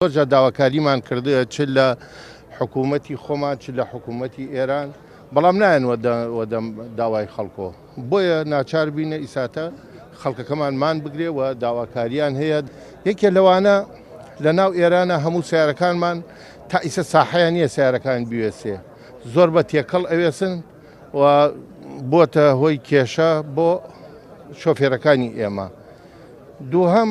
زۆر جار داواکاریمان کردووە چ لە حکوومەتی خۆمان چ لە حکوومەتی ئێران بەڵام نایەن وەدەم داوای خەڵکۆ بۆیە ناچار بینە ئیساتە خەڵکەکەمان مان بگرێ و داواکاریان هەیە یەکێ لەوانە لە ناو ئێرانە هەموو سیارەکانمان تا ئیسە ساحەیان نییە سیارەکان بوێسێ زۆر بە تێکەڵ ئەوێسن و بۆتە هۆی کێشە بۆ شۆفێرەکانی ئێمە دووهەم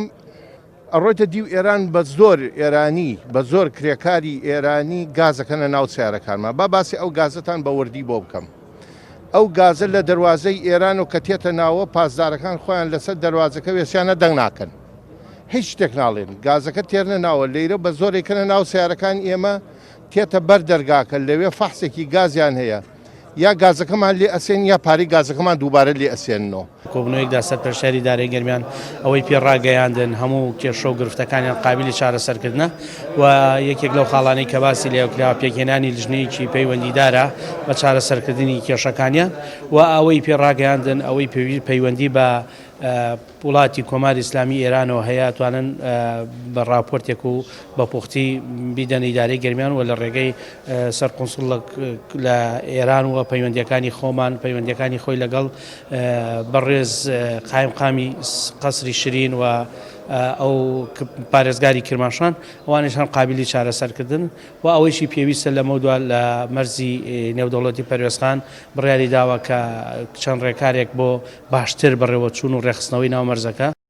ئەڕۆیتە دیو ئێران بە زۆر ئێرانی بە زۆر کرێکاری ئێرانی گازەکەنە ناو سیارەکانمان با باسی ئەو گازەتان بە وردی بۆ بکەم ئەو گازە لە دەروازەی ئێران و کە تێتە ناوە پاسدارەکان خۆیان لەسەر دەروازەکە وێسیانە دەنگ ناکەن هیچ شتێک ناڵێن گازەکە تێرنە ناوە لەیرە بە زۆرێکەنە ناو سیارەکان ئێمە تێتە بەر دەرگاکە لەوێ فەحسێکی گازیان هەیە یا گازەکەمان لێ ئەسێن یا پارەی گازەکەمان دووبارە لێ ئەسێننەوە. کۆبوونەوەیەکدا سەرپەرشتیاری ئیدارەی گەرمیان ئەوەی پێ ڕاگەیاندن هەموو کێشە و گرفتەکانیان قابیلی چارەسەرکردنە و یەکێک لەو خاڵانەی کە باسی لێکرا پێکهێنانی لیژنەیەکی پەیوەندیدارە بە چارەسەرکردنی کێشەکانیان و ئەوەی پێ ڕاگەیاندن ئەوەی پەیوەندی بە وڵاتی کۆماری ئیسلامی ئێرانەوە هەیە ئەتوانن بە ڕاپۆرتێک و بە پوختی بیدەن ئیدارەی گەرمیان و لە ڕێگەی سەر قونسڵ لە ئێران و پەیوەندیەکانی خۆمان پەیوەندیەکانی خۆی لەگەڵ بەڕێز قایمقامی قەسری شرین و ئەو پارێزگاری کرماشان ئەوانیش هەم قابلی چارەسەرکردن و ئەوەیشی پێویستە لەمەودوا لە مەرزی نێودەوڵەتی پەروێزخان بڕیاری داوە کە چەند ڕێکارێک بۆ باشتر بەڕێوەچوون و ڕێکخستنەوەی ناو مەرزەکە.